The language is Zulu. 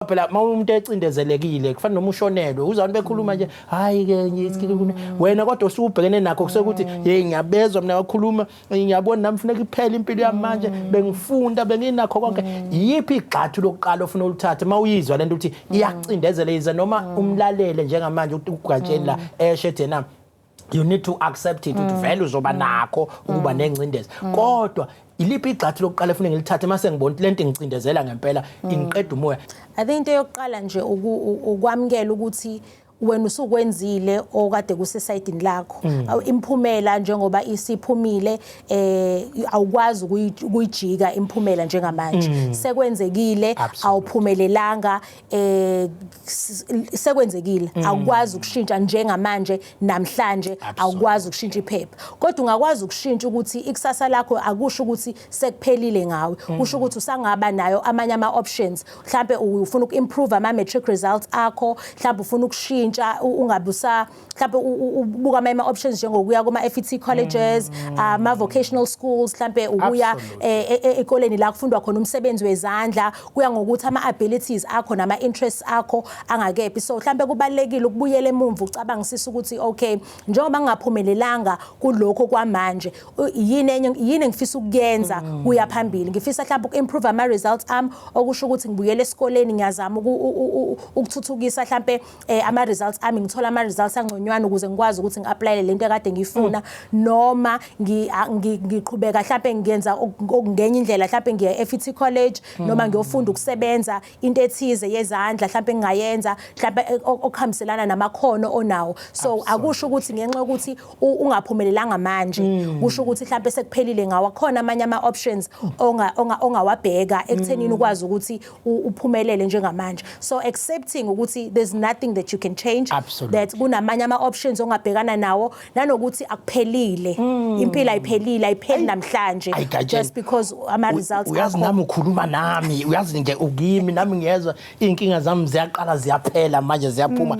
Ngoba phela uma umuntu ecindezelekile kufana noma ushonelwe, uzwa abantu bekhuluma nje, hayi ke wena kodwa usubhekene nakho kusekuthi hey, ngiyabezwa mina bakhuluma, ngiyabona nami funeka iphele impilo yami manje, bengifunda, benginakho konke. Yiphi igxathu lokuqala ofuna ulithathe uma uyizwa lento ukuthi iyacindezela, yize noma umlalele njengamanje ukuthi uGatsheni la esho ethi yena you need to accept it, ukuthi vele uzoba nakho ukuba nengcindezi, kodwa iliphi igxathu lokuqala efuna ngilithathe mase ngibona ukuthi lento ingicindezela ngempela, ingiqeda umoya? I think into yokuqala nje ukwamukela ukuthi wena usukwenzile okade kusesayidini lakho. Imphumela njengoba isiphumile, awukwazi ukuyijika imphumela njengamanje. Sekwenzekile. Awuphumelelanga, sekwenzekile, awukwazi ukushintsha njengamanje, namhlanje. Awukwazi ukushintsha iphepha, kodwa ungakwazi ukushintsha ukuthi ikusasa lakho. Akusho ukuthi sekuphelile ngawe, kusho ukuthi usangaba nayo amanye ama-options. Mhlambe ufuna uku-improve ama-matric results akho, mhlambe ufuna ukushintsha, ungabe usa mhlambe ubuka amanye ama-options njengokuya kuma-FET colleges, ama-vocational schools, mhlambe ukuya ekoleni la kufundwa khona umsebenzi wezandla, kuya ngokuthi ama-abilities akho nama-interests akho angakephi. So mhlambe kubalulekile ukubuyela emumva, ucabangisise ukuthi okay, njengoba ngingaphumelelanga kulokho kwamanje, yini enye, yini engifisa ukuyenza kuya phambili? Ngifisa mhlawumbe uku-improve ama-results ami, okusho ukuthi ngibuyele esikoleni, ngiyazama ukuthuthukisa mhlambe ama-results ami, ngithola ama-results angconywana ukuze ngikwazi ukuthi ngi-applyele lento ekade ngiyifuna, noma ngiqhubeka mhlambe ngiyenza okungenye indlela, mhlambe ngiya e-FET college noma ngiyofunda ukusebenza into ethize yezandla, mhlambe ngingayenza mhlambe okuhambiselana namakhono onawo. So akusho ukuthi ngenxa yokuthi ungaphumelelanga manje kusho ukuthi mhlambe sekuphelile ngawo. Khona amanye ama-options ongawabheka ekuthenini ukwazi ukuthi uphumelele njengamanje. So accepting ukuthi there's nothing that you can change, that kunamanye ama-options ongabhekana nawo, nanokuthi akuphelile, impilo ayiphelile, ayipheli namhlanje Ayi, Gatsheni. just because ama-results Uyazi, akho. nami ukhuluma nami, uyazi nje ukimi nami ngiyezwa iy'nkinga zami ziyaqala ziyaphela manje, ziyaphuma.